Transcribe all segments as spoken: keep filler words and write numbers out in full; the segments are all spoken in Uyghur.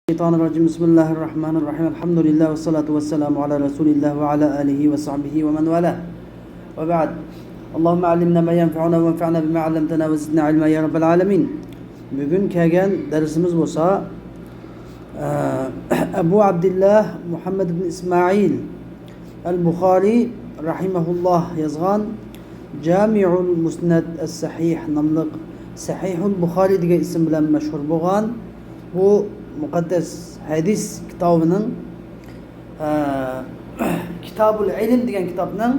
الشيطان الرجيم. بسم الله الرحمن الرحيم. الحمد لله والصلاة والسلام على رسول الله وعلى آله وصحبه ومن والاه. وبعد. اللهم علمنا ما ينفعنا وانفعنا بما علمتنا وزدنا علما يا رب العالمين. بۈگۈن كەلگەن دەرسىمىز بولسا، ئە، ئەبۇ ئابدۇللا مۇھەممەد ئىبن ئىسمائىل ئەل بۇخارى رەھىمەھۇللاھ يازغان جامىئۇل مۇسنەد ئەس سەھىھ ناملىق، سەھىھۇل بۇخارى دېگەن ئىسىم بىلەن مەشھۇر بولغان بۇ مۇقەددەس ھەدىس كىتابىنىڭ، ئە، كىتابۇل ئىلم دېگەن كىتابنىڭ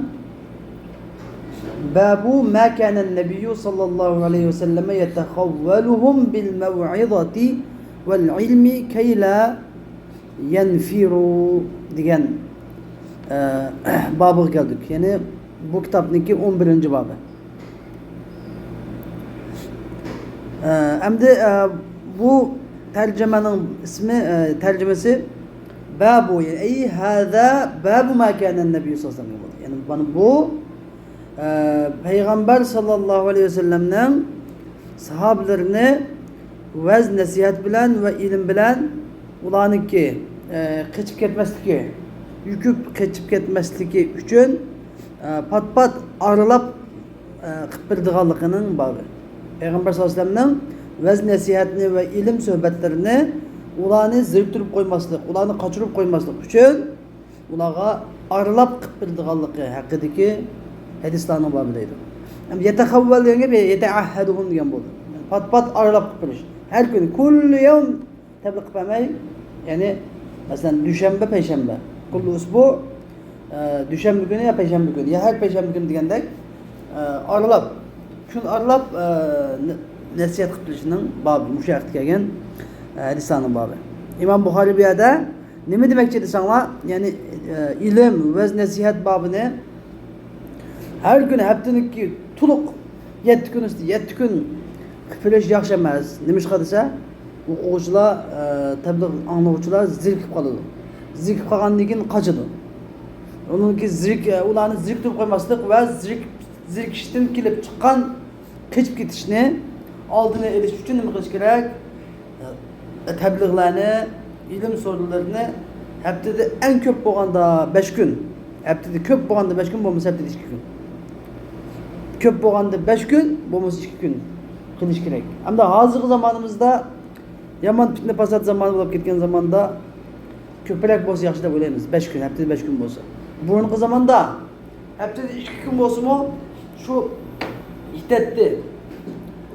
بابۇ ما كان النبي صلى الله عليه وسلم يتخولهم بالموعظة والعلم كي لا ينفروا دېگەن، ئە، بابىغا كەلدۇق. يەنى بۇ كىتابنىڭكى ئون بىرىنچى بابى. ئە، ئەمدى، ئە، بۇ تەرجىمەنىڭ ئىسمى، ئە، تەرجىمىسى بابۇ، يەنى ئەي ھازا بابۇ ما كانەن نەبىييۇ سەللەللاھۇ ئەلەيھى ۋەسەللەم دېگەن بولدى. يەنى مانا بۇ، ئە، پەيغەمبەر سەللەللاھۇ ئەلەيھى ۋەسەللەمنىڭ ساھابىلىرىنى ۋەز نەسىھەت بىلەن ۋە ئىلىم بىلەن ئۇلارنىڭكى، ئە، قېچىپ كەتمەسلىكى، يۈكۈپ قېچىپ كەتمەسلىكى ئۈچۈن، ئە، پات-پات ئارىلاپ، ئە، قىلىپ بېرىدىغانلىقىنىڭ بابى. پەيغەمبەر سەللەللاھۇ ئەلەيھى ۋەسەللەمنىڭ ۋەز نەسىھەتنى ۋە ئىلىم سۆھبەتلىرىنى ئۇلارنى زېرىكتۈرۈپ قويماسلىق، ئۇلارنى قاچۇرۇپ قويماسلىق ئۈچۈن، ئۇلارغا ئارىلاپ قىلىپ بېرىدىغانلىقى ھەققىدىكى ھەدىسلەرنىڭ بابى دەيدۇ. ھەم يەتەخەۋۋەل دېگەن گەپ يەتەئەھھەدۇھۇم دېگەن بولدى. پات-پات ئارىلاپ قىلىپ بېرىش. ھەر كۈنى، كۇللۇ يەۋم تەبلىغ قىلىپ بەرمەي، يەنى، مەسىلەن، دۈشەنبە، پەيشەنبە، كۇللۇ ئۇسبۇ، ئە، دۈشەنبە كۈنى يا پەيشەنبە كۈنى يا ھەر پەيشەنبە كۈنى دېگەندەك، ئە، ئارىلاپ، كۈن ئارىلاپ، ئە، نە-، نەسىھەت قىلىپ بېرىشنىڭ بابى، مۇشۇ ھەقتە كەلگەن، ئە، ھەدىسلەرنىڭ بابى. ئىمام بۇخارى بۇ يەردە نېمە دېمەكچى دېسەڭلار، يەنى، ئە، ئىلىم، ۋەز نەسىھەت بابىنى ھەر كۈنى ھەپتىنىڭكى تولۇق يەتتە كۈن ئۈستىدە يەتتە كۈن قىلىپ بېرىش ياخشى ئەمەس. نېمىشقا دېسە، ئوقۇغۇچىلار، ئە، تەبلىغ ئاڭلىغۇچىلار زېرىكىپ قالىدۇ. زېرىكىپ قالغاندىن كېيىن قاچىدۇ. ئۇنىڭدىن كېيىن زېرىك-، ئۇلارنى زېرىكتۈرۈپ قويماسلىق ۋە زېرىك-، زېرىكىشتىن كېلىپ چىققان قېچىپ كېتىشنى ئالدىنى ئېلىش ئۈچۈن نېمە قىلىش كېرەك؟ تەبلىغلارنى، ئىلىم سورۇنلىرىنى ھەپتىدە ئەڭ كۆپ بولغاندا بەش كۈن، ھەپتىدە كۆپ بولغاندا بەش كۈن، بولمىسا ھەپتىدە ئىككى كۈن. كۆپ بولغاندا بەش كۈن، بولمىسا ئىككى كۈن قىلىش كېرەك. ئەمدى ھازىرقى زامانىمىزدا يامان پىتنە پاسات زامانى بولۇپ كەتكەن زاماندا كۆپرەك بولسا ياخشى دەپ ئويلايمىز. بەش كۈن، ھەپتىدە بەش كۈن بولسا. بۇرۇنقى زاماندا ھەپتىدە ئىككى كۈن بولسىمۇ شۇ يېتەتتى.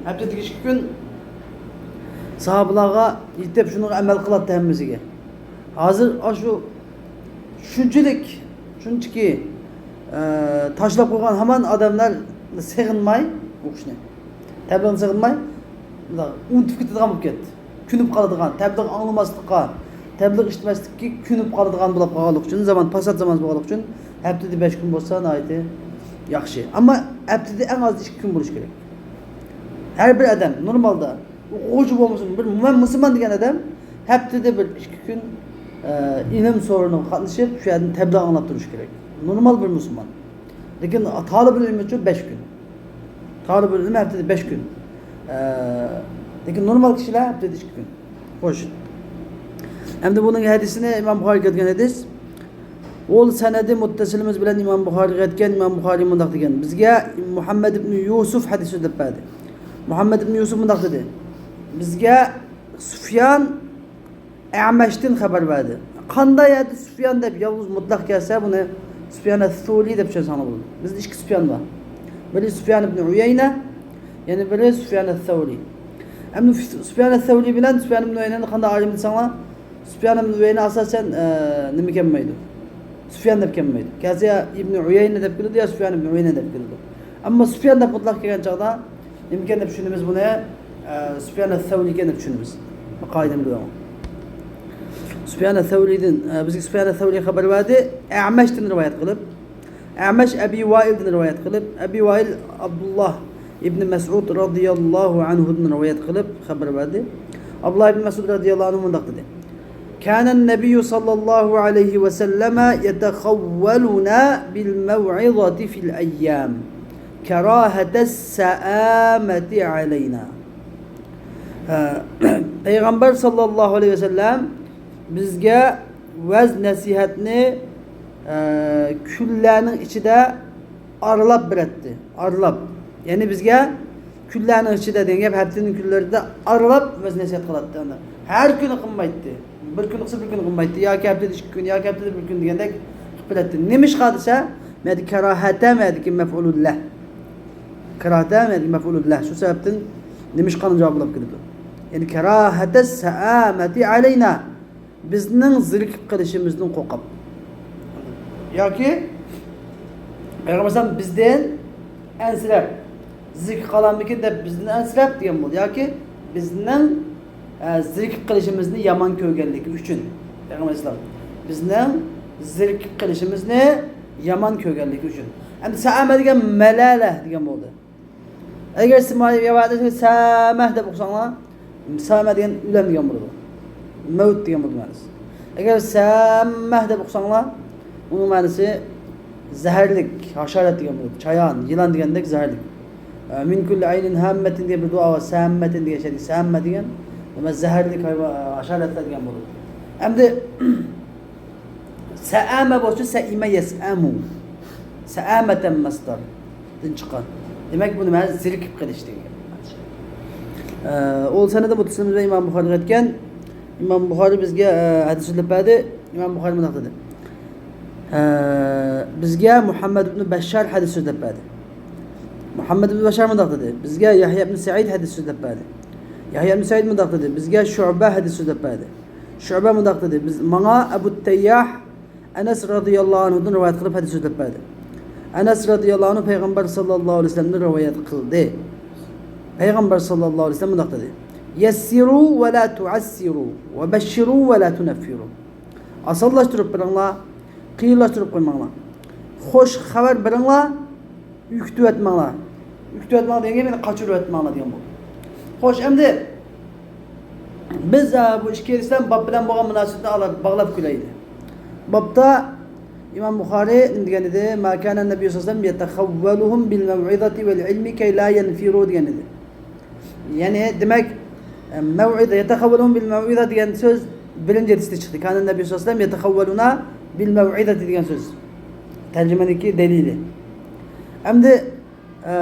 ھەپتىدىكى ئىككى كۈن ساھابىلارغا يېتىپ، شۇنىڭغا ئەمەل قىلاتتى ھەممىسىگە. ھازىر ئاشۇ شۇنچىلىك، شۇنچىكى، ئە، تاشلاپ قويغان ھامان ئادەملەر سېغىنماي ئوقۇشنى، تەبلىغنى سېغىنماي، ئۇنتۇپ كېتىدىغان بولۇپ كەتتى. كۆنۈپ قالىدىغان، تەبلىغ ئاڭلىماسلىققا، تەبلىغ ئىشىتمەسلىككە كۆنۈپ قالىدىغان بولۇپ قالغانلىقى ئۈچۈن، زامان، پاسات زامان بولغانلىقى ئۈچۈن، ھەپتىدە بەش كۈن بولسا ناھايىتى ياخشى. ئەمما ھەپتىدە ئەڭ ئازى ئىككى كۈن بولۇشى كېرەك. ھەر بىر ئادەم نورمالدا ئوقۇغۇچى بولمىسۇن، بىر مۇسۇلمان دېگەن ئادەم ھەپتىدە بىر ئىككى كۈن، ئە، ئىلىم سورۇنىغا قاتنىشىپ، شۇ يەردىن تەبلىغ ئاڭلاپ تۇرۇشى كېرەك. نورمال بىر مۇسۇلمان. لېكىن تالىبىل ئىلىم ئۈچۈن بەش كۈن. تالىبىل ئىلىم ھەپتىدە بەش كۈن. ئە، لېكىن نورمال كىشىلەر ھەپتىدە ئىككى كۈن. خوش. ئەمدى بۇنىڭ ھەدىسىنى ئىمام بۇخارى كەلتۈرگەن ھەدىس. ئۇ سەنەدى مۇتتەسىلىمىز بىلەن ئىمام بۇخارىغا يەتكەن، ئىمام بۇخارى مۇنداق دېگەن: بىزگە مۇھەممەد ئىبنى يۇسۇف ھەدىس سۆزلەپ بەردى. مۇھەممەد ئىبنى يۇسۇف مۇنداق دېدى: بىزگە سۇفيان ئەمەشتىن خەۋەر بەردى. قانداق يەردە سۇفيان دەپ يالغۇز مۇتلەق كەلسە، بۇنى سۇفيان ئەس-سەۋرى دەپ چۈشەنسەڭلار بولىدۇ. بىزدە ئىككى سۇفيان بار. بىرى سۇفيان ئىبنى ئۇيەينە، يەنە بىرى سۇفيان ئەس-سەۋرى. ئەمدى سۇفيان ئەس-سەۋرى بىلەن سۇفيان ئىبنى ئۇيەينەنى قانداق ئايرىيمىز دېسەڭلار، سۇفيان ئىبنى ئۇيەينە ئاساسەن، ئە، نېمە كەلمەيدۇ. سۇفيان دەپ كەلمەيدۇ. كەلسە يا ئىبنى ئۇيەينە دەپ كېلىدۇ، يا سۇفيان ئىبنى ئۇيەينە دەپ كېلىدۇ. ئەمما سۇفيان دەپ مۇتلەق كەلگەن چاغدا نېمىكەن دەپ چۈشىنىمىز بۇنى؟ ئە، سۇفيان ئەس-سەۋرىكەن دەپ چۈشىنىمىز. بۇ قائىدىنى بىلىڭ. سۇفيان ئەس-سەۋرىدىن، ئە، بىزگە سۇفيان ئەس-سەۋرى خەۋەر بەردى. ئەمەشتىن رىۋايەت قىلىپ، ئەمەش ئەبى ۋائىلدىن رىۋايەت قىلىپ، ئەبى ۋائىل ئابدۇللا ئىبنى مەسئۇد رەزىياللاھۇ ئەنھۇدىن رىۋايەت قىلىپ خەۋەر بەردى. ئابدۇللا ئىبنى مەسئۇد رەزىياللاھۇ ئەنھۇ مۇنداق دېدى: كان النبي صلى الله عليه وسلم يتخولنا بالموعظة في الأيام كراهة السآمة علينا. پەيغەمبەر ساللاللاھۇ ئەلەيھى ۋەسەللەم بىزگە ۋەز نەسىھەتنى، ئە، كۈنلەرنىڭ ئىچىدە ئارىلاپ بېرەتتى. ئارىلاپ. يەنى بىزگە كۈنلەرنىڭ ئىچىدە دېگەن گەپ، ھەپتىنىڭ كۈنلىرىدە ئارىلاپ ۋەز نەسىھەت قىلاتتى. ئاندىن ھەر كۈنى قىلمايتتى. بىر كۈن قىلسا، بىر كۈن قىلمايتتى. ياكى ھەپتىدە ئىككى كۈن، ياكى ھەپتىدە بىر كۈن دېگەندەك قىلىپ بېرەتتى. نېمىشقا دېسە، مەدى كاراھەتە، مەدىكى مەفئۇلۇللە. كاراھەتە، مەدىكى مەفئۇلۇللە. شۇ سەۋەبتىن نېمىشقانىڭ جاۋابى بولۇپ كېلىدۇ. يەنى كاراھەتە سەئامەتى ئەلەينا. بىزنىڭ زېرىكىپ قېلىشىمىزدىن قورقۇپ. ياكى پەيغەمبەر ئەلەيھىسسالام بىزدىن ئەنسىرەپ، زېرىكىپ قالامدىكىن دەپ بىزدىن ئەنسىرەپ دېگەن بولدى. ياكى بىزنىڭ، ئە، زېرىكىپ قېلىشىمىزنى يامان كۆرگەنلىكى ئۈچۈن. پەيغەمبەر ئەلەيھىسسالام بىزنىڭ زېرىكىپ قېلىشىمىزنى يامان كۆرگەنلىكى ئۈچۈن. ئەمدى سەئامە دېگەن مەلەلە دېگەن بولدى. ئەگەر سىز مانا يەۋەردە سەمەھ دەپ ئوقۇساڭلار، سەمەھ دېگەن ئۆلەم دېگەن بولىدۇ. مەۋت دېگەن بولىدۇ مەنىسى. ئەگەر سەممەھ دەپ ئوقۇساڭلار، ئۇنىڭ مەنىسى زەھەرلىك، ھاشارات دېگەن بولىدۇ. چايان، يىلان دېگەندەك زەھەرلىك. ئە، مىن كۇللى ئەينىن ھاممەتىن دېگەن بىر دۇئا بار. سەممەتىن دېگەن شەيئى، سەممە دېگەن، دېمەك، زەھەرلىك ھايۋان، ھاشاراتلار دېگەن بولىدۇ. ئەمدى سەئەمە بولسا سەئىمە يەسئەمۇ. سەئەمەتەن مەسدەردىن چىققان. دېمەك، بۇ نېمە؟ زېرىكىپ قېلىش دېگەن گەپ. ئە، ئۇ سەنەدى مۇتتەسىل بىلەن ئىمام بۇخارىغا يەتكەن. ئىمام بۇخارى بىزگە، ئە، ھەدىس سۆزلەپ بەردى. ئىمام بۇخارى مۇنداق دېدى. ئە، بىزگە مۇھەممەد ئىبنى بەششار ھەدىس سۆزلەپ بەردى. مۇھەممەد ئىبنى بەششار مۇنداق دېدى. بىزگە يەھيا ئىبنى سەئىد ھەدىس سۆزلەپ بەردى. يەھيا ئىبنى سەئىد مۇنداق دېدى. بىزگە شۇئبە ھەدىس سۆزلەپ بەردى. شۇئبە مۇنداق دېدى، بىز، ماڭا ئەبۇ تەيياھ ئەنەس رازىياللاھۇ ئەنھۇدىن رىۋايەت قىلىپ ھەدىس سۆزلەپ بەردى. ئەنەس رازىياللاھۇ ئەنھۇ پەيغەمبەر ساللاللاھۇ ئەلەيھى ۋەسەللەمدىن رىۋايەت قىلدى. پەيغەمبەر ساللاللاھۇ ئەلەيھى ۋەسەللەم مۇنداق دېدى، يەسسىرۇ ۋە لا تۇئەسسىرۇ ۋە بەششىرۇ ۋە لا تۇنەففىرۇ. ئاسانلاشتۇرۇپ بېرىڭلار، قىيىنلاشتۇرۇپ قويماڭلار. خوش خەۋەر بېرىڭلار، ئۈكتۈۋەتمەڭلار. ئۈكتۈۋەتمەڭلار دېگەن گەپ يەنى قاچۇرۇۋەتمەڭلار دېگەن بولدى. خوش، ئەمدى بىز، ئە، بۇ ئىككى ھەدىس بىلەن باب بىلەن بولغان مۇناسىۋىتىنى ئالا-، باغلاپ كۆرەيلى. بابتا ئىمام بۇخارى نېمە دېگەن ئىدى؟ ما كان النبي صلى الله عليه وسلم يتخولهم بالموعظة والعلم كي لا ينفروا دېگەن ئىدى. يەنى، دېمەك، ئە، مەۋئىزە، يەتەخەۋۋەلۇھۇم بىل مەۋئىزە دېگەن سۆز بىرىنچى ھەدىستە چىقتى. كان النبي صلى الله عليه وسلم يتخولنا بالموعظة دېگەن سۆز. تەرجىمىنىڭكى دەلىلى. ئەمدى، ئە،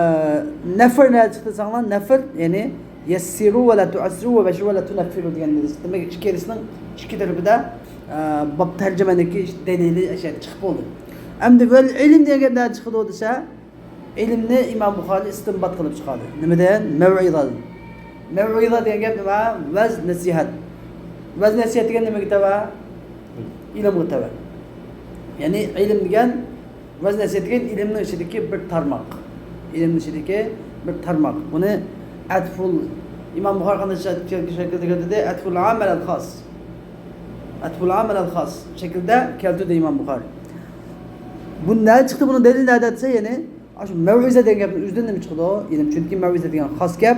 نەفر نەدە چىقتى دېسەڭلار، نەفر، يەنى يەسسىرۇ ۋە لا تۇئەسسىرۇ ۋە بەششىرۇ ۋە لا تۇنەففىرۇ دېگەن ھەدىس. دېمەك، ئىككى ھەدىسنىڭ ئىككى تەرىپىدە، ئە، باب تەرجىمىنىڭكى دەلىلى ئەشە چىقىپ بولدى. ئەمدى ۋەل ئىلم دېگەن گەپ نەدە چىقىدۇ دېسە، ئىلىمنى ئىمام بۇخارى ئىستىنبات قىلىپ چىقاردى. نېمىدىن؟ مەۋئىزادىن. مەۋئىزا دېگەن گەپ نېمە؟ ۋەز نەسىھەت. ۋەز نەسىھەت دېگەن نېمىگە تەۋە؟ ئىلىمغا تەۋە. يەنى ئىلىم دېگەن، ۋەز نەسىھەت دېگەن ئىلىمنىڭ ئىچىدىكى بىر تارماق. ئىلىمنىڭ ئىچىدىكى بىر تارماق. بۇنى ئەتفۇل، ئىمام بۇخارى قانداق شەكىلدە كەلتۈردى؟ ئەتفۇل ئام ئەلەل خاس. ئەتفۇل ئام ئەلەل خاس شەكىلدە كەلتۈردى ئىمام بۇخارى. بۇ نەدە چىقتى؟ بۇنىڭ دەلىلى نەدە دېسە، يەنى ئاشۇ مەۋئىزە دېگەن گەپنىڭ ئۆزىدىن نېمە چىقىدۇ؟ ئىلىم. چۈنكى مەۋئىزە دېگەن خاس گەپ،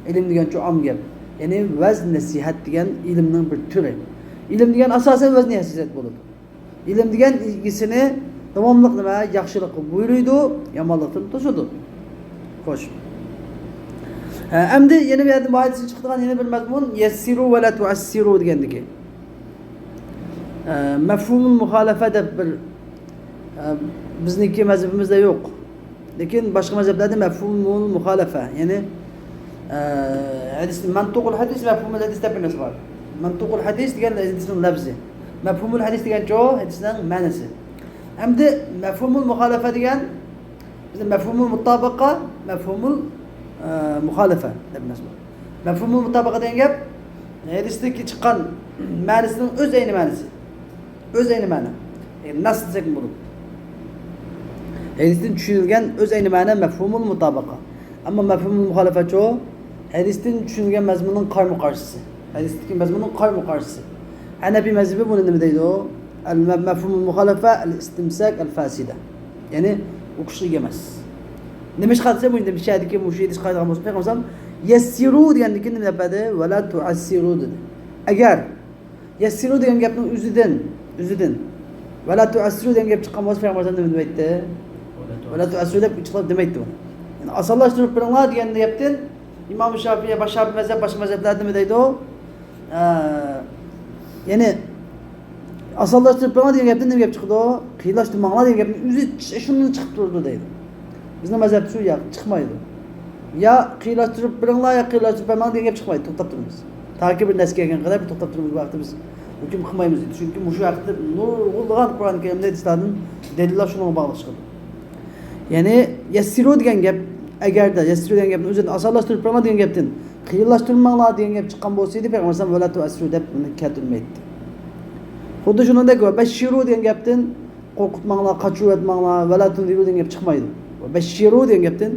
ئىلىم دېگەنچۇ ئام گەپ. يەنى ۋەز نەسىھەت دېگەن ئىلىمنىڭ بىر تۈرى. ئىلىم دېگەن ئاساسەن ۋەز نەسىھەت بولىدۇ. ئىلىم دېگەن ئىگىسىنى داۋاملىق نېمە؟ ياخشىلىققا بۇيرۇيدۇ، يامانلىقتىن توسىدۇ. خوش. ھە، ئەمدى يەنە بۇ يەردىن بۇ ھەدىستىن چىقىدىغان يەنە بىر مەزمۇن، يەسسىرۇ ۋە لا تۇئەسسىرۇ دېگەندىكى. ئە، مەفھۇمۇل مۇخالىفە دەپ بىر، ئە، بىزنىڭكى مەزھىپىمىزدە يوق. لېكىن باشقا مەزھەپلەردە مەفھۇمۇل مۇخالىفە، يەنى، ئە، ھەدىس، مەنتۇقۇل ھەدىس، مەفھۇمۇل ھەدىس دەپ بىر نەرسە بار. مەنتۇقۇل ھەدىس دېگەن ھەدىسنىڭ لەپزى. مەفھۇمۇل ھەدىس دېگەنچۇ ھەدىسنىڭ مەنىسى. ئەمدى مەفھۇمۇل مۇخالىفە دېگەن، بىزدە مەفھۇمۇل مۇتابىقە، مەفھۇمۇل، ئە، مۇخالىفە دەپ نەرسە بار. مەفھۇمۇل مۇتابىقە دېگەن گەپ، ھەدىستىكى چىققان مەنىسىنىڭ ئۆز ئەينى مەنىسى. ئۆز ئەينى مەنە. يەنى نەس دېسەكمۇ بولىدۇ. ھەدىستىن چۈشىنىلگەن ئۆز ئەينى مەنە مەفھۇمۇل مۇتابىقە. ئەمما مەفھۇمۇل مۇخالىپەچۇ؟ ھەدىستىن چۈشىنىلگەن مەزمۇننىڭ قارىمۇ قارشىسى. ھەدىستىكى مەزمۇننىڭ قارىمۇ قارشىسى. ھەنەپىي مەزھىپى بۇنى نېمە دەيدۇ؟ ئەل مە-، مەفھۇمۇل مۇخالىپە ئەل ئىستىمساك ئەل فاسىدە. يەنى ئۇ كىشىلىك ئەمەس. نېمىشقا دېسە، بۇ يەردىكى مۇشۇ ھەدىسكە قارايدىغان بولسا، پەيغەمبەر يەسسىرۇ دېگەندىن كېيىن نېمە دەپ بەردى؟ ۋە لا تۇئەسسىرۇ دېدى. ئەگەر يەسسىرۇ دېگەن گەپنىڭ ئۆزىدىن، ئۆزىدىن، ۋە لا تۇئەسسىرۇ دېگەن گەپ چىققان بولسا، پەيغەمبەر ئەلەيھىسسالام نېمە دەيتتى؟ ۋە لا تۇئەسسىرۇ دەپ ئېچىقلاپ دېمەيتتى بۇنى. يەنى ئاسانلاشتۇرۇپ بېرىڭلار دېگەن گەپتىن ئىمام شافىئى، باشقا شافىئىي مەزھەپ، باشقا مەزھەپلەر نېمە دەيدۇ؟ ئە، يەنى ئاسانلاشتۇرۇپ بېرىڭلار دېگەن گەپتىن نېمە گەپ چىقىدۇ؟ قىيىنلاشتۇرماڭلار دېگەن گەپنىڭ ئۆزى چ-، شۇندىن چىقىپ تۇرىدۇ دەيدۇ. بىزنىڭ مەزھەپتە شۇ ياق، چىقمايدۇ. يا قىيىنلاشتۇرۇپ بېرىڭلار، يا قىيىنلاشتۇرۇپ بەرمەڭ دېگەن گەپ چىقمايدۇ، توختاپ تۇرىمىز. تاكى بىر نەسكە كەلگەن قەدەر بىر توختاپ تۇرىمىز، بۇ ھەقتە بىز ھۆكۈم قىلمايمىز دەيدۇ. چۈنكى مۇشۇ ھەقتە نۇرغۇنلىغان قۇرئان كەرىمدە ھەدىسلاردىن دەلىللەر شۇنىڭغا باغلىق چىقىدۇ. يەنى يەسسىرۇ دېگەن گەپ، ئەگەردە يەسسىرۇ دېگەن گەپنى ئۆزىدىن ئاسانلاشتۇرۇپ بېرىڭلار دېگەن گەپتىن قىيىنلاشتۇرماڭلار دېگەن گەپ چىققان بولسا ئىدى، پەيغەمبەر ئەلەيھىسسالام ۋەلا تۇئەسسىرۇ دەپ بۇنى كەلتۈرمەيتتى. خۇددى شۇنىڭدەك ۋە بەششىرۇ دېگەن گەپتىن قورقۇتماڭلار، قاچۇرۇۋەتمەڭلار، ۋەلا تۇنزىرۇ دېگەن گەپ چىقمايدۇ. ۋە بەششىرۇ دېگەن گەپتىن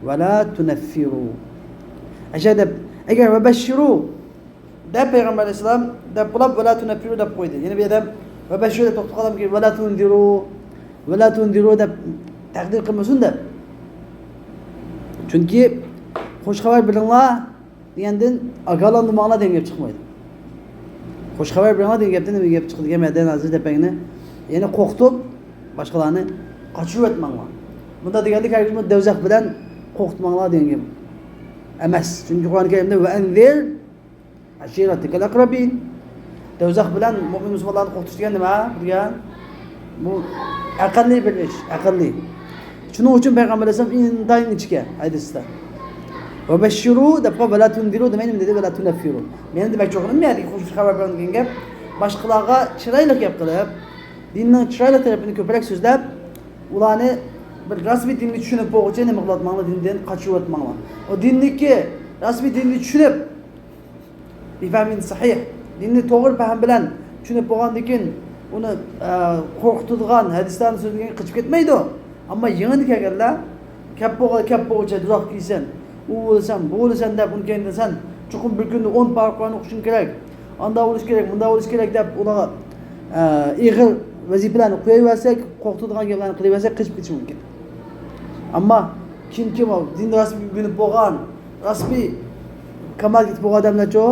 ۋەلا تۇنەففىرۇ. ئەشە دەپ، ئەگەر ۋە بەششىرۇ دەپ پەيغەمبەر ئەلەيھىسسالام دەپ بولۇپ، ۋەلا تۇنەففىرۇ دەپ قويدى. يەنە بىر ئادەم ۋە بەششىرۇ دەپ توختىغان كېيىن، ۋەلا تۇنزىرۇ، ۋەلا تۇنزىرۇ دەپ تەقدىر قىلمىسۇن دەپ. چۈنكى خۇش خەۋەر بېرىڭلار دېگەندىن ئاگاھلاندۇرماڭلار دېگەن گەپ چىقمايدۇ. خۇش خەۋەر بېرىڭلار دېگەن گەپتىن نېمە گەپ چىقىدۇ دېگەن مەدەن ھازىر دەپەڭنى، يەنى قورقۇتۇپ باشقىلارنى قاچۇرۇۋەتمەڭلار. بۇنداق دېگەندە ھەرگىزمۇ دوزاخ بىلەن قورقۇتماڭلار دېگەن گەپ ئەمەس. چۈنكى قۇرئان كەرىمدە ۋە ئەنزىر ئەشىرەتىكەل ئەقرەبىن. دوزاخ بىلەن مۆمىن مۇسۇلمانلارنى قورقۇتۇش دېگەن نېمە؟ دېگەن بۇ ئەقەللىي بىر ئىش، ئەقەللىي. شۇنىڭ ئۈچۈن پەيغەمبەر ئەلەيھىسسالام ئىنتايىن ئىنچىكە ھەدىستە. ۋە بەششىرۇ دەپ قويۇپ، ۋەلا تۇنزىرۇ دېمەي نېمە دېدى؟ ۋەلا تۇنەففىرۇ. مېنىڭ دېمەكچى بولغىنىم نېمە؟ خۇش خەۋەر بېرىڭ دېگەن گەپ باشقىلارغا چىرايلىق گەپ قىلىپ، دىننىڭ چىرايلىق تەرىپىنى كۆپرەك سۆزلەپ، ئۇلارنى بىر رەسمىي دىننى چۈشىنىپ بولغۇچە نېمە قىلىۋاتماڭلار، دىندىن قاچۇرۇۋاتماڭلار. ئۇ دىندىكى رەسمىي دىننى چۈشىنىپ، بىفەھمىن سەھىھ، دىننى توغرا پەھىم بىلەن چۈشىنىپ بولغاندىن كېيىن، ئۇنى، ئە، قورقۇتىدىغان ھەدىسلەرنى سۆزلىگەن قېچىپ كەتمەيدۇ. ئەمما يېڭىدا كەلگەنلەر، كەپ بولغا-، كەپ بولغۇچە دوزاخقا كىرىسەن، ئۇ بولىسەن، بۇ بولىسەن دەپ، ئۇنى كەينىدىن سەن چوقۇم بىر كۈندە ئون پارە قۇرئان ئوقۇشۇڭ كېرەك، ئانداق بولۇش كېرەك، مۇنداق بولۇش كېرەك دەپ، ئۇلارغا، ئە، ئېغىر ۋەزىپىلەرنى قويۇۋەرسەك، قورقۇتىدىغان گەپلەرنى قىلىۋەرسەك، قېچىپ كېتىشى مۇمكىن. ئەمما كىمكى دىننى راست ئۆگىنىپ بولغان، راست بىر كامالغا يېتىپ بولغان ئادەملەرچۇ،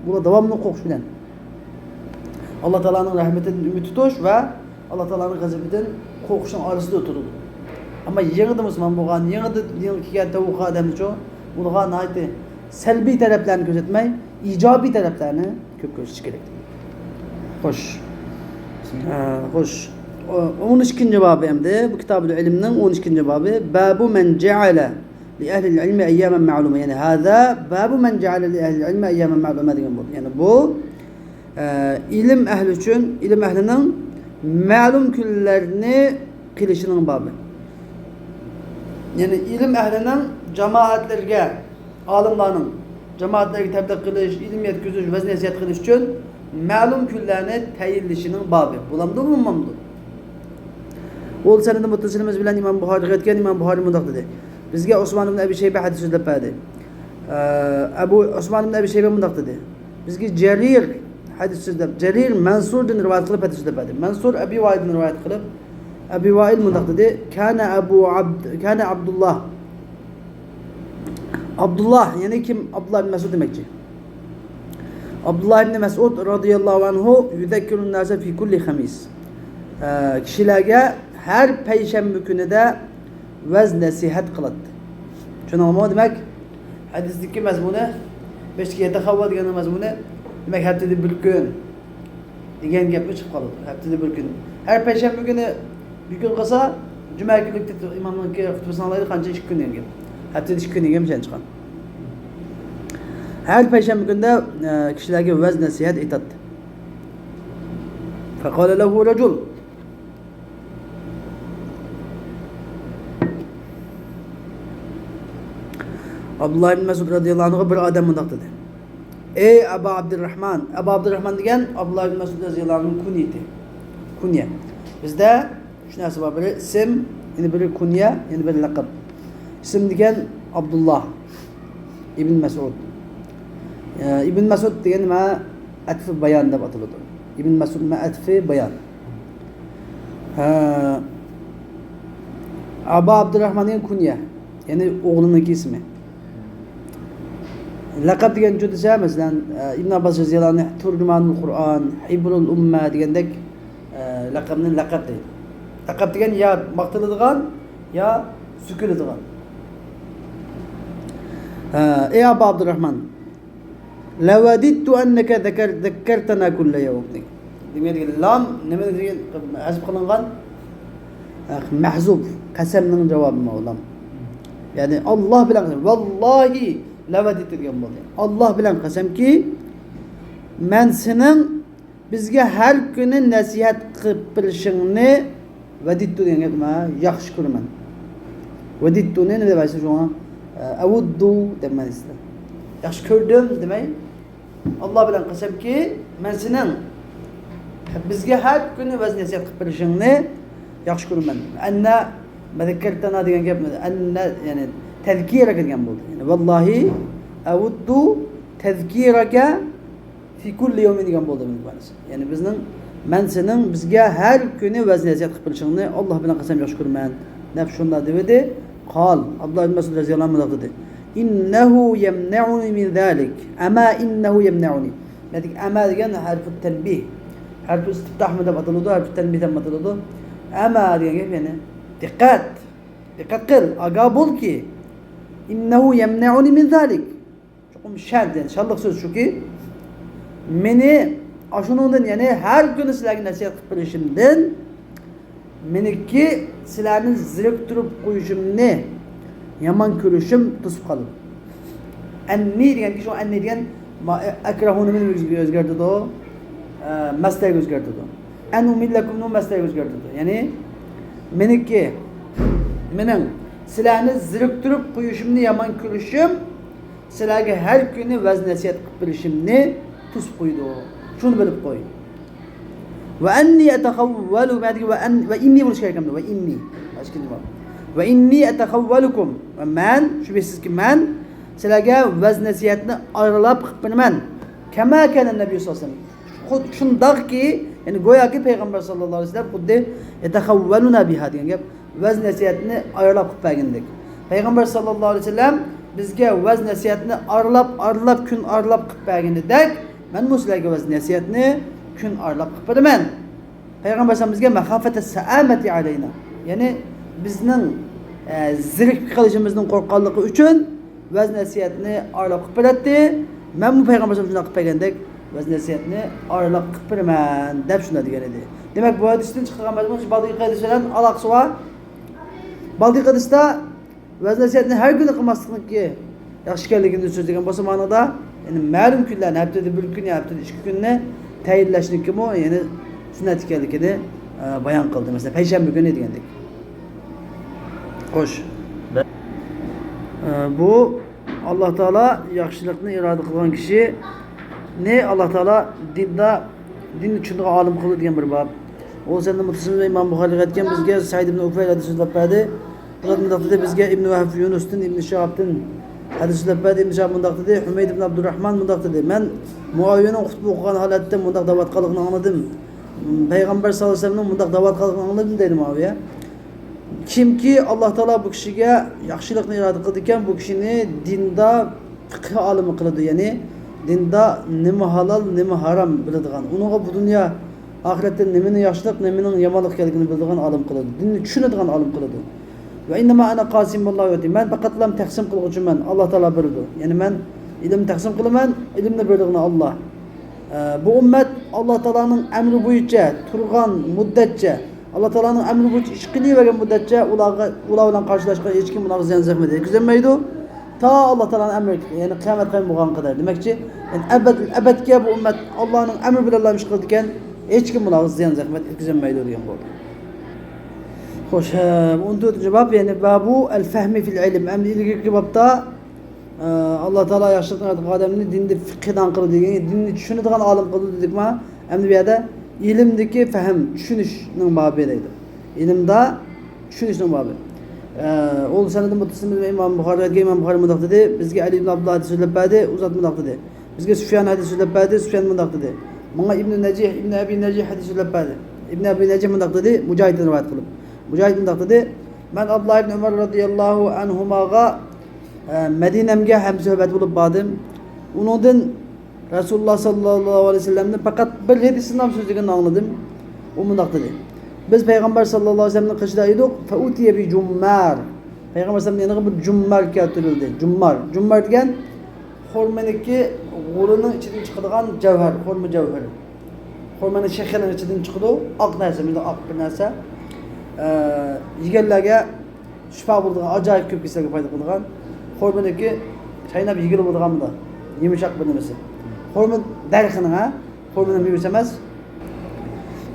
بۇلار داۋاملىق قورقۇش بىلەن ئاللا تائالانىڭ رەھمىتىدىن ئۈمىد تۇتۇش ۋە ئاللا تائالانىڭ غەزىپىدىن قورقۇشنىڭ ئارىسىدا تۇرىدۇ. ئەمما يېڭىدا مۇسۇلمان بولغان، يېڭىدا دىنغا كىرگەن تەۋۋا ئادەملەرچۇ، بۇلارغا ناھايىتى سەلبىي تەرەپلەرنى كۆرسەتمەي، ئىجابىي تەرەپلەرنى كۆپ كۆرسىتىش كېرەك. خوش. ھە، خوش. ئو-، ئون ئىككىنچى بابى ئەمدى. بۇ كىتابۇل ئىلمنىڭ ئون ئىككىنچى بابى. بابۇ مەن جەئەلە لىئەھلىل ئىلمى ئەييامەن مەئلۇمە. يەنى، ھازا بابۇ مەن جەئەلە لىئەھلىل ئىلمى ئەييامەن مەئلۇمە دېگەن بولدى. يەنى بۇ، ئە، ئىلىم ئەھلى ئۈچۈن، ئىلىم ئەھلىنىڭ مەلۇم كۈنلەرنى قىلىشىنىڭ بابى. يەنى ئىلىم ئەھلىنىڭ جامائەتلەرگە ئالىملارنىڭ جامائەتلەرگە تەبلىغ قىلىش، ئىلىم يەتكۈزۈش، ۋەز-نەسىھەت قىلىش ئۈچۈن مەلۇم كۈنلەرنى تەيىنلىشىنىڭ بابى. بولامدۇ، بولمامدۇ؟ ئۇ سەنەدى مۇتتەسىلىمىز بىلەن ئىمام بۇخارىغا يەتكەن، ئىمام بۇخارى مۇنداق دېدى. بىزگە ئوسمان ئىبن ئەبى شەيبە ھەدىس سۆزلەپ بەردى. ئە، ئەبۇ، ئوسمان ئىبن ئەبى شەيبە مۇنداق دېدى. بىزگە جەرىر ھەدىس سۆزلەپ، جەرىر مەنسۇردىن رىۋايەت قىلىپ ھەدىس سۆزلەپ بەردى. مەنسۇر ئەبى ۋائىلدىن رىۋايەت قىلىپ، ئەبى ۋائىل مۇنداق دېدى. كان ئەبۇ ئابد-، كان ئابدۇللا. ئابدۇللا، يەنى كىم؟ ئابدۇللا ئىبن مەسئۇد دېمەكچى. ئابدۇللا ئىبن مەسئۇد رازىياللاھۇ ئەنھۇ يۇزەككىرۇن ناسە فى كۇللى خەمىس. ئە، كىشىلەرگە ھەر پەيشەنبە كۈنىدە ۋەز نەسىھەت قىلاتتى. چۈشەندىڭلارمۇ؟ دېمەك، ھەدىستىكى مەزمۇنى، بەشتىكى يەتەخەۋۋا دېگەننىڭ مەزمۇنى، دېمەك، ھەپتىدە بىر كۈن دېگەن گەپمۇ چىقىپ قالىدۇ. ھەپتىدە بىر كۈن. ھەر پەيشەنبە كۈنى بىر كۈن قىلسا، جۈمە كۈنلۈك ئىمامنىڭكى خۇتبىسىنى ئاڭلايدۇ، قانچە؟ ئىككى كۈن دېگەن گەپ. ھەپتىدە ئىككى كۈن دېگەن گەپ چىققان. ھەر پەيشەنبە كۈندە، ئە، كىشىلەرگە ۋەز نەسىھەت ئېيتاتتى. فقال له رجل. ئابدۇللا ئىبن مەسئۇد رازىياللاھۇ ئەنھۇغا بىر ئادەم مۇنداق دېدى. ئەي ئەبا ئابدۇرراھمان. ئەبا ئابدۇرراھمان دېگەن ئابدۇللا ئىبن مەسئۇد رازىياللاھۇ ئەنھۇنىڭ كۇنيىتى. كۇنيە. بىزدە ئۈچ نەرسە بار. بىرى ئىسىم، يەنە بىرى كۇنيە، يەنە بىرى لەقەب. ئىسىم دېگەن ئابدۇللا ئىبن مەسئۇد. ئە، ئىبن مەسئۇد دېگەن نېمە؟ ئەتفى بايان دەپ ئاتىلىدۇ. ئىبن مەسئۇد نېمە؟ ئەتفى بايان. ھە. ئابا ئابدۇرراھمان دېگەن كۇنيە، يەنى ئوغلىنىڭكى ئىسمى. لەقەب دېگەن نېمە دېسە، مەسىلەن، ئە، ئىبن ئابباس رازىياللاھۇ ئەنھۇ تۇرجۇمانۇل قۇرئان، ھىبرۇل ئۇممە دېگەندەك، ئە، لەقەبنى لەقەب دەيدۇ. لەقەب دېگەن يا ماختىلىدىغان، يا سۆكۈلىدىغان. ھە، ئەي ئابا ئابدۇرراھمان، لەۋەدىتتۇ ئەننەكە زەكەر-، زەككەرتەنا كۇللە يەۋم دېگەن. دېمەيدىغان لام نېمە دېگەن ھەزپ قىلىنغان؟ مەھزۇپ، قەسەمنىڭ جاۋابى لام. يەنى ئاللا بىلەن قەسەم. ۋاللاھى لەۋەدىتتۇ دېگەن بولدى. ئاللا بىلەن قەسەمكى، مەن سېنىڭ بىزگە ھەر كۈنى نەسىھەت قىلىپ بېرىشىڭنى ۋەدىتتۇ دېگەن گەپ نېمە؟ ياخشى كۆرىمەن. ۋەدىتتۇنى نېمە دەپ ئېيتىسىز شۇڭا؟ ئەۋۇددۇ دەپ مەنىسىدە. ياخشى كۆردۈم دېمەي. ئاللا بىلەن قەسەمكى، مەن سېنىڭ بىزگە ھەر كۈنى ۋەز نەسىھەت قىلىپ بېرىشىڭنى ياخشى كۆرىمەن. ئەننە مەزەككەرتەنا دېگەن گەپ، ئەننە، يەنى تەزكىرە كەلگەن بولدى. يەنى ۋاللاھى ئەۋۇددۇ تەزكىرەكە في كل يوم دېگەن بولدى بۇنىڭ مەنىسى. يەنى بىزنىڭ، مەن سېنىڭ بىزگە ھەر كۈنى ۋەز نەسىھەت قىلىپ بېرىشىڭنى ئاللا بىلەن قەسەم ياخشى كۆرىمەن دەپ شۇنداق دېۋىدى. قال، ئابدۇللا ئىبن مەسئۇد رەزىياللاھۇ ئەنھۇ مۇنداق دېدى. إنه يمنعني من ذلك. أما إنه يمنعني. نېمە دېگەن؟ ئەما دېگەن ھەرپۇ تەنبىھ. ھەرپۇ ئىستىپتاھمۇ دەپ ئاتىلىدۇ، ھەرپۇ تەنبىھ دەپمۇ ئاتىلىدۇ. ئەما دېگەن گەپ يەنى دىققەت. دىققەت قىل، ئاگاھ بولكى. إنه يمنعني من ذلك. چوقۇم شەن، يەنى شانلىق سۆز شۇكى، مېنى ئاشۇنىڭدىن، يەنى ھەر كۈنى سىلەرگە نەسىھەت قىلىپ بېرىشىمدىن، مېنىڭكى سىلەرنى زېرىكتۈرۈپ قويۇشۇمنى يامان كۆرۈشۈم توسۇپ قالىدۇ. ئەننى دېگەنكى، شۇ ئەننى دېگەن ما-، ئەكرەھۇنى ئۆزگەرتىدۇ، ئە، مەسدەرگە ئۆزگەرتىدۇ. ئەن ئۇمىللەكۇمنى مەسدەرگە ئۆزگەرتىدۇ. يەنى مېنىڭكى، مېنىڭ سىلەرنى زېرىكتۈرۈپ قويۇشۇمنى يامان كۆرۈشۈم سىلەرگە ھەر كۈنى ۋەز نەسىھەت قىلىپ بېرىشىمنى توسۇپ قويىدۇ. شۇنى بىلىپ قوي. ۋە ئەننى ئەتەخەۋۋەلۇ، مەدىكى ۋە ئەن، ۋە ئىننى بولۇشى كېرەك ئەمدى. ۋە ئىننى. ۋە ئىننى ئەتەخەۋۋەلۇكۇم. ۋە مەن، شۈبھىسىزكى مەن سىلەرگە ۋەز نەسىھەتنى ئارىلاپ قىلىپ بېرىمەن. كەما كانە نەبىييۇ سەللەللاھۇ ئەلەيھى ۋەسەللەم. خۇد شۇنداقكى، يەنى گوياكى پەيغەمبەر سەللەللاھۇ ئەلەيھى ۋەسەللەم خۇددى يەتەخەۋۋەلۇنا بىھا دېگەن گەپ. ۋەز نەسىھەتنى ئارىلاپ قىلىپ بەرگەندەك. پەيغەمبەر سەللەللاھۇ ئەلەيھى ۋەسەللەم بىزگە ۋەز نەسىھەتنى ئارىلاپ، ئارىلاپ، كۈن ئارىلاپ قىلىپ بەرگىنىدەك، مەنمۇ سىلەرگە ۋەز نەسىھەتنى كۈن ئارىلاپ قىلىپ بېرىمەن. پەيغەمبەر ئەلەيھىسسالام بىزگە مەخافەتە سەئامەتى ئەلەينا، يەنى بىزنىڭ، ئە، زېرىكىپ قېلىشىمىزدىن قورققانلىقى ئۈچۈن ۋەز نەسىھەتنى ئارىلاپ قىلىپ بېرەتتى. مەنمۇ پەيغەمبەر ئەلەيھىسسالام شۇنداق قىلىپ بەرگەندەك، ۋەز نەسىھەتنى ئارىلاپ قىلىپ بېرىمەن دەپ شۇنداق دېگەن ئىدى. دېمەك، بۇ ھەدىستىن چىقىدىغان مەزمۇن شۇ بالدىقى ھەدىس بىلەن ئالاقىسى بار. بالدىقى ھەدىستە ۋەز نەسىھەتنى ھەر كۈنى قىلماسلىقنىڭكى ياخشى ئىكەنلىكىنى سۆزلىگەن بولسا مانىدا، يەنى مەلۇم كۈنلەرنى، ھەپتىدە بىر كۈن يا ھەپتىدە ئىككى كۈننى تەيىنلەشنىڭكىمۇ يەنى سۈننەت ئىكەنلىكىنى، ئە، بايان قىلدى. مەسىلەن، پەيشەنبە كۈنى دېگەندەك. خوش. ئە، بۇ ئاللا تائالا ياخشىلىقنى ئىرادە قىلغان كىشىنى ئاللا تائالا دىندا، دىننى چۈشىنىدىغان ئالىم قىلىدۇ دېگەن بىر باب. ئۇ سەندە مۇتتەسىل ئىمام بۇخارىغا ئېيتكەن، بىزگە سەئىد ئىبن ئۇفەيل ھەدىس سۆزلەپ بەردى. ئۇزات مۇنداق دېدى، بىزگە ئىبن ۋەھب يۇنۇستىن، ئىبن شىھابتىن ھەدىس سۆزلەپ بەردى. ئىبن شىھاب مۇنداق دېدى، ھۈمەيد ئىبن ئابدۇرراھمان مۇنداق دېدى، مەن مۇئاۋىيەنىڭ خۇتبە ئوقۇغان ھالەتتە مۇنداق دەۋاتقانلىقىنى ئاڭلىدىم. پەيغەمبەر ساللاللاھۇ ئەلەيھى ۋەسەللەمنىڭ مۇنداق دەۋاتقانلىقىنى ئاڭلىدىم دەيدۇ مۇئاۋىيە. كىمكى ئاللا تائالا بۇ كىشىگە ياخشىلىقنى ئىرادە قىلىدىكەن، بۇ كىشىنى دىندا پىقھى ئالىمى قىلىدۇ، يەنى دىندا نېمە ھالال، نېمە ھارام بىلىدىغان، ئۇنىڭغا بۇ دۇنيا ئاخىرەتتە نېمىنىڭ ياخشىلىق، نېمىنىڭ يامانلىق ئىكەنلىكىنى بىلىدىغان ئالىم قىلىدۇ، دىننى چۈشىنىدىغان ئالىم قىلىدۇ. ۋە ئىننەما ئەنە قاسىمۇللاھۇ يۇئتى. مەن پەقەتلا تەقسىم قىلغۇچىمەن، ئاللا تائالا بېرىدۇ. يەنى مەن ئىلىمنى تەقسىم قىلىمەن، ئىلىمنى بېرىدىغىنى ئاللا. ئە، بۇ ئۈممەت ئاللا تائالانىڭ ئەمرى بويىچە تۇرغان مۇددەتچە، ئاللا تائالانىڭ ئەمرى بويىچە ئىش قىلىۋەرگەن مۇددەتچە ئۇلارغا، ئۇلار بىلەن قارشىلاشقان ھېچكىم ئۇلارغا زىيان زەخمەت يەتكۈزەلمەيدۇ. تا ئاللا تائالانىڭ ئەمرى، يەنى قىيامەت قايىم بولغانغا قەدەر. دېمەكچى، يەنى ئەبەد، ئەبەدكە بۇ ئۈممەت ئاللانىڭ ئەمرى بىلەنلا ئىش قىلىدىكەن، ھېچكىم ئۇلارغا زىيان زەخمەت يەتكۈزەلمەيدۇ دېگەن بولدى. خوش، ھە، ئون تۆتىنچى باب، يەنى بابۇ ئەل فەھمى فىل ئىلم. ئەمدى ئىلگىرىكى بابتا ئاللا تائالا ياخشىلىقنى ئايتقان ئادەمنى دىندا فىقھىدان قىلىدۇ دېگەن، دىننى چۈشىنىدىغان ئالىم قىلىدۇ دېدۇقما؟ ئەمدى بۇ يەردە ئىلىمدىكى فەھىم، چۈشىنىشنىڭ بابى دەيدۇ. ئىلىمدا چۈشىنىشنىڭ بابى. ئە، ئۇ سەنەدى مۇتتەسىل ئىمام بۇخارىغا ئەيتكەن، ئىمام بۇخارى مۇنداق دېدى، بىزگە ئەلى ئىبن ئابدۇللا ھەدىس سۆزلەپ بەردى، ئۇ زات مۇنداق دېدى. بىزگە سۇفيان ھەدىس سۆزلەپ بەردى، سۇفيان مۇنداق دېدى. ماڭا ئىبنى نەجىھ، ئىبنى ئەبى نەجىھ ھەدىس سۆزلەپ بەردى. ئىبنى ئەبى نەجىھ مۇنداق دېدى، مۇجاھىدتىن رىۋايەت قىلىپ. مۇجاھىد مۇنداق دېدى، مەن ئابدۇللا ئىبنى ئۆمەر رازىياللاھۇ ئەنھۇماغا ئە، مەدىنەمگە ھەمسۆھبەت بولۇپ باردىم. ئۇنىڭدىن رەسۇلۇللا ساللاللاھۇ ئەلەيھى ۋەسەللەمنى پەقەت بىر ھەدىسنىلا سۆزلىگىنىنى ئاڭلىدىم. ئۇ مۇنداق دېدى، بىز پەيغەمبەر ساللاللاھۇ ئەلەيھى ۋەسەللەمنىڭ قېشىدا ئىدۇق، فەئۇتىيە بىجۇممار. پەيغەمبەر ئەلەيھىسسالامنىڭ يېنىغا بىر جۇممار كەلتۈرۈلدى. جۇممار. جۇممار دېگەن خورمىنىڭكى غۇلىنىڭ ئىچىدىن چىقىدىغان جەۋھەر، خورما جەۋھىرى. خورمىنىڭ شېخىنىڭ ئىچىدىن چىقىدۇ، ئاق نەرسە، مۇنداق ئاق بىر نەرسە. ئە، يېگەنلەرگە شىپا بولىدىغان، ئاجايىپ كۆپ كېسەلگە پايدا قىلىدىغان. خورمىنىڭكى چايناپ يېگىلى بولىدىغان مۇنداق يۇمشاق بىر نېمىسى. خورما دەرىخىنىڭ، ھە، خورمىنىڭ مېۋىسى ئەمەس.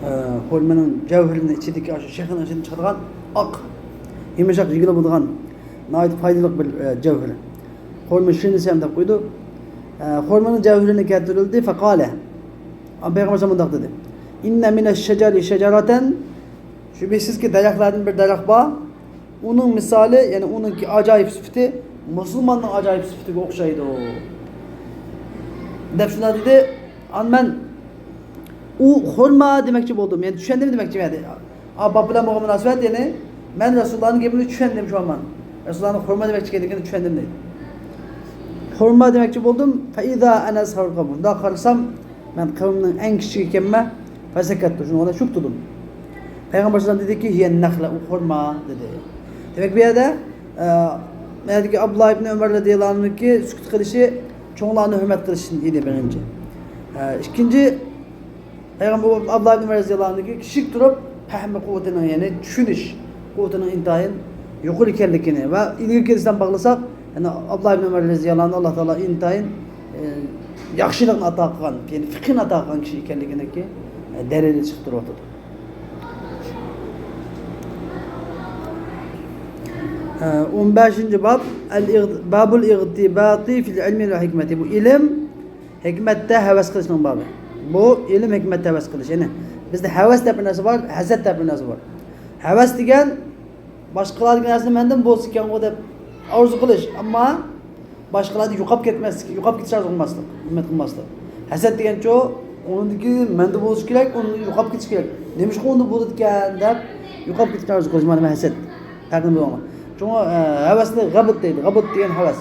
ئە، خورمىنىڭ جەۋھىرىنىڭ ئىچىدىكى، ئاشۇ شېخىنىڭ ئىچىدىن چىقىدىغان ئاق، يۇمشاق يېگىلى بولىدىغان ناھايىتى پايدىلىق بىر، ئە، جەۋھىر. خورما شىرنىسى ھەم دەپ قويىدۇ. ئە، خورمىنىڭ جەۋھىرىنى كەلتۈرۈلدى، فەقالە. پەيغەمبەر مۇنداق دېدى. ئىننە مىنەش شەجەرى شەجەرەتەن. شۈبھىسىزكى، دەرەخلەردىن بىر دەرەخ بار. ئۇنىڭ مىسالى، يەنى ئۇنىڭكى ئاجايىپ سۈپىتى مۇسۇلماننىڭ ئاجايىپ سۈپىتىگە ئوخشايدۇ، دەپ شۇنداق دېدى. ئان مەن ئۇ خورما دېمەكچى بولدۇم، يەنى چۈشەندىم دېمەكچى. يەنى ئا، باپ بىلەن بولغان مۇناسىۋەت، يەنى مەن رەسۇلۇللانىڭ گېپىنى چۈشەندىم، شۇ ئامان. رەسۇلۇللانىڭ خورما دېمەكچى ئىكەنلىكىنى چۈشەندىم دەيدۇ. خورما دېمەكچى بولدۇم. فەئىزا ئەنە سەۋقە. بۇنداق قارىسام، مەن قەۋمنىڭ ئەڭ كىچىكى ئىكەنمەن. فەسەكەتتۇ، شۇنىڭ بىلەن سۈكۈت تۇردۇم. پەيغەمبەر سەللەللاھۇ ئەلەيھى ۋەسەللەم دېدىكى، ھىيە نەخلە، ئۇ خورما، دېدى. دېمەك، بۇ يەردە، ئە، بۇ يەردىكى ئابدۇللا ئىبنى ئۆمەر رەزىياللاھۇ ئەنھۇنىڭكى سۈكۈت قىلىشى چوڭلارنى ھۆرمەت قىلىشتىن ئىدى، بىرىنچى. ئە، ئىككىنچى، پەيغەمبەر ئابدۇللا ئىبنى ئۆمەر رەزىياللاھۇ ئەنھۇنىڭكى كىچىك تۇرۇپ پەھمى قۇۋۋىتىنىڭ، يەنى چۈشىنىش قۇۋۋىتىنىڭ ئىنتايىن يۇقىرى ئىكەنلىكىنى ۋە ئىلگىرىكى ھەدىستىن باغلىساق، يەنى ئابدۇللا ئىبنى ئۆمەر رەزىياللاھۇ ئەنھۇ ئاللا تائالا ئىنتايىن، ئە، ياخشىلىقنى ئاتا قىلغان، يەنى فىقھىنى ئاتا قىلغان كىشى ئىكەنلىكىنىڭكى، ئە، دەلىلى چىقىپ تۇرۇۋاتىدۇ. ئە، ئون بەشىنچى باب، ئەل ئىغ-، بابۇل ئىغتىباتى فىل ئىلمى ۋەل ھىكمەتى. بۇ ئىلىم، ھېكمەتتە ھەۋەس قىلىشنىڭ بابى. بۇ ئىلىم ھېكمەتتە ھەۋەس قىلىش. يەنى بىزدە ھەۋەس دەپ بىر نەرسە بار، ھەسەت دەپ بىر نەرسە بار. ھەۋەس دېگەن باشقىلاردىكى نەرسىنى مەندىمۇ بولسا ئىكەنغۇ دەپ ئارزۇ قىلىش، ئەمما باشقىلاردا يوقاپ كەتمەسلىك، يوقاپ كېتىش ئارزۇ قىلماسلىق، ئۈمىد قىلماسلىق. ھەسەت دېگەنچۇ، ئۇنىڭدىكى مەندە بولسا كېرەك، ئۇنىڭدىكى يوقاپ كېتىش كېرەك. نېمىشقا ئۇندا بولىدىكەن دەپ يوقاپ كېتىشنى ئارزۇ قىلىش، مانا ھەسەت. پەرقىنى بىلىڭلار. شۇڭا، ئە، ھەۋەسنى غەبت دەيدۇ. غەبت دېگەن ھەۋەس.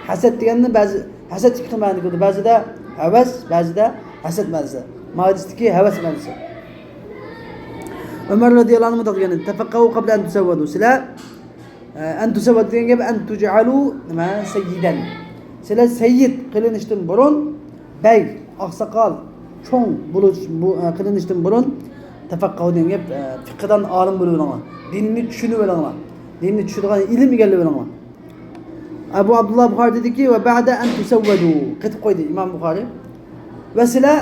ھەسەت دېگەننى بەزى، ھەسەت ئىككى خىل مەنىدە كېلىدۇ. بەزىدە ھەۋەس، بەزىدە ھەسەت مەنىسى. ماۋۇ ھەدىستىكى ھەۋەس مەنىسى. ئۆمەر رەزىياللاھۇ ئەنھۇ مۇنداق دېگەن ئىدى، تەفەققەھۇ قەبلە ئەن تۇسەۋۋەدۇ. سىلەر، ئە، ئەن تۇسەۋۋەدۇ دېگەن گەپ، ئەن تۇجئەلۇ، نېمە، سەييىدەن. سىلەر سەييىد قىلىنىشتىن بۇرۇن، بەگ، ئاقساقال، چوڭ بولۇش، بۇ، ئە، قىلىنىشتىن بۇرۇن، تەفەققەھۇ دېگەن گەپ، ئە، فىقىدان ئالىم بولۇۋېلىڭلار. دىننى چۈشىنىۋېلىڭلار. دىننى چۈشىنىدىغان ئىلىم ئىگىلىۋېلىڭلار. ئەبۇ ئابدۇللا بۇخارى دېدىكى، ۋە بەئدە ئەن تۇسەۋۋەدۇ، قېتىپ قويدى ئىمام بۇخارى. ۋە سىلەر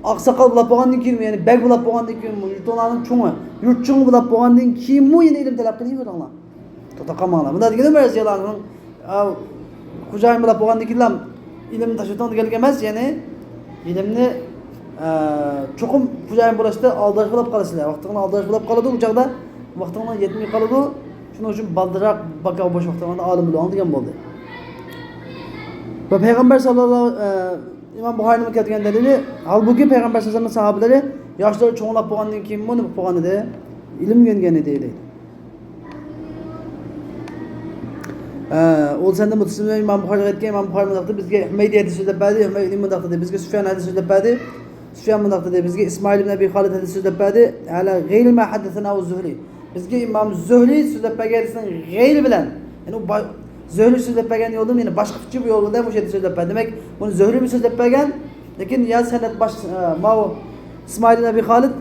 ئاقساقال بولاپ بولغاندىن كېيىن، يەنى بەگ بولاپ بولغاندىن كېيىن، يۇرتۇڭلارنىڭ چوڭى، يۇرت چوڭى بولاپ بولغاندىن كېيىنمۇ يەنە ئىلىم تەلەپ قىلىۋېرىڭلار. توختاپ قالماڭلار. مۇنداق دېگەن ئۆمەر رەزىياللاھۇ ئەنھۇ، ئا، خوجايىن بولاپ بولغاندىن كېيىنلا ئىلىمنى تاشلىتىڭ دېگەنلىك ئەمەس، يەنى ئىلىمنى، ئە، چوقۇم خوجايىن بولۇشتا ئالدىراش بولاپ قالىسىلەر. ۋاقتىڭلار ئالدىراش بولاپ قالىدۇ، ئۇ چاغدا ۋاقتىڭلار يەتمەي قالىدۇ. شۇنىڭ ئۈچۈن بالدۇرراق باكا بوش ۋاقتىڭلاردا ئالىم بولۇڭ دېگەن بولدى. ۋە پەيغەمبەر ساللاللاھۇ، ئە، ئىمام بۇخارىنىڭ كەلتۈرگەن دەلىلى، ھالبۇكى، پەيغەمبەر ساللاللاھۇ ئەلەيھى ۋەسەللەمنىڭ ساھابىلىرى ياشلىرى چوڭلاپ بولغاندىن كېيىنمۇ نېمە قىلىپ قويغان ئىدى؟ ئىلىم ئۆگەنگەن ئىدى، دەيدۇ. ئە، ئۇل سەندە مۇتتەسىم ئىمام بۇخارىغا ئېيتكەن، ئىمام بۇخارى مۇنداق دېدى، بىزگە ھۈمەيدى ھەدىس سۆزلەپ بەردى، ھۈمەيدى مۇنداق دېدى، بىزگە سۇفيان ھەدىس سۆزلەپ بەردى، سۇفيان مۇنداق دېدى، بىزگە ئىسمائىل ئىبن ئەبى خالىد ھەدىس سۆزلەپ بەردى، ئەلا غەيرى ما ھەددەسەناھۇ زۇھرى. بىزگە ئىمام زۇھرى سۆزلەپ بەرگەن ھەدىسنىڭ غەيرى بىلەن، يەنى ئۇ با-، زۇھرى سۆزلەپ بەرگەن يولدىن، يەنى باشقا بىر يول بىلەن مۇشۇ يەردە سۆزلەپ بەردى. دېمەك، بۇنى زۇھرىمۇ سۆزلەپ بەرگەن، لېكىن يا سەنەد باش-، ئە، ماۋۇ ئىسمائىل ئەبى خالىد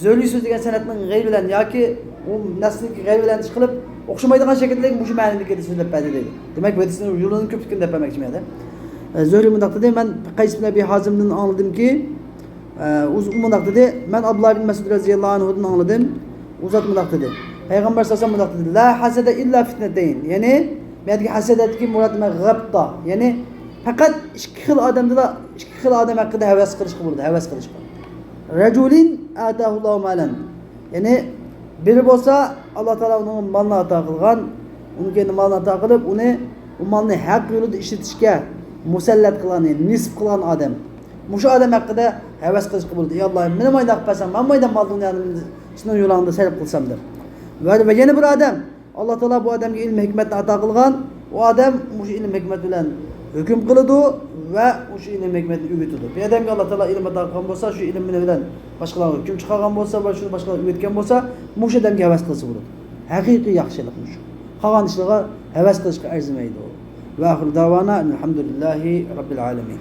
زۆھرى سۆزلىگەن سەنەدنىڭ غەيرى بىلەن ياكى ئۇ نەسنىڭكى غەيرى بىلەن ئىشقىلىپ ئوخشىمايدىغان شەكىلدىكى مۇشۇ مەنىدىكى سۆزلەپ بەردى دەيدۇ. دېمەك، بۇ ھەدىسنىڭ يولىنىڭ كۆپلۈكىنى دەپ بەرمەكچى مەن. ئە، زۆھرى مۇنداق دېدى، مەن قەيس ئىبن ئەبى ھازىمدىن ئاڭلىدىمكى، ئە، ئۇ، ئۇ مۇنداق دېدى، مەن ئابدۇللا ئىبن مەسئۇد رەزىياللاھۇ ئەنھۇدىن ئاڭلىدىم. ئۇ زات مۇنداق دېدى، پەيغەمبەر سەللەللاھۇ ئەلەيھى ۋەسەللەم مۇنداق دېدى، لا ھەسەدە ئىللا فىتنەتەين. يەنى، بۇ يەردىكى ھەسەدتىكى مۇراد نېمە؟ غەبتا. يەنى، پەقەت ئىككى خىل ئادەمدىلا، ئىككى خىل ئادەم ھەققىدە ھەۋەس قىلىشقا بولىدۇ، ھەۋەس قىلىشقا. رەجۇلىن ئاتاھۇللاھۇ مالەن. يەنى، بىرى بولسا، ئاللا تائالا ئۇنىڭغا مالنى ئاتا قىلغان، ئۇنىڭ كەينىدىن مالنى ئاتا قىلىپ، ئۇنى، ئۇ مالنى ھەق يولىدا ئىشلىتىشكە مۇسەللەت قىلغان، يەنى نېسىپ قىلغان ئادەم. مۇشۇ ئادەم ھەققىدە ھەۋەس قىلىشقا بولىدۇ. ئى ئاللا، مېنىمۇ مۇنداق قىلسام، مەنمۇ مۇنداق مال دۇنيانى سېنىڭ يولۇڭدا سەرپ قىلسام دەپ. ۋە، ۋە يەنە بىر ئادەم، ئاللا تائالا بۇ ئادەمگە ئىلىم ھېكمەتنى ئاتا قىلغان، ئۇ ئادەم مۇشۇ ئىلىم ھېكمەت بىلەن ھۆكۈم قىلىدۇ ۋە مۇشۇ ئىلىم ھېكمەتنى ئۆگىتىدۇ. بىر ئادەمگە ئاللا تائالا ئىلىم ئاتا قىلغان بولسا، شۇ ئىلىم بىلەن باشقىلارغا ھۆكۈم چىقارغان بولسا ۋە شۇنى باشقىلارغا ئۆگەتكەن بولسا، مۇشۇ ئادەمگە ھەۋەس قىلسا بولىدۇ. ھەقىقىي ياخشىلىق مۇشۇ. قالغان ئىشلارغا ھەۋەس قىلىشقا ئەرزىمەيدۇ. ۋە ئاخىر داۋانا ئەلھەمدۇلىللاھى رەببىل ئالەمىن.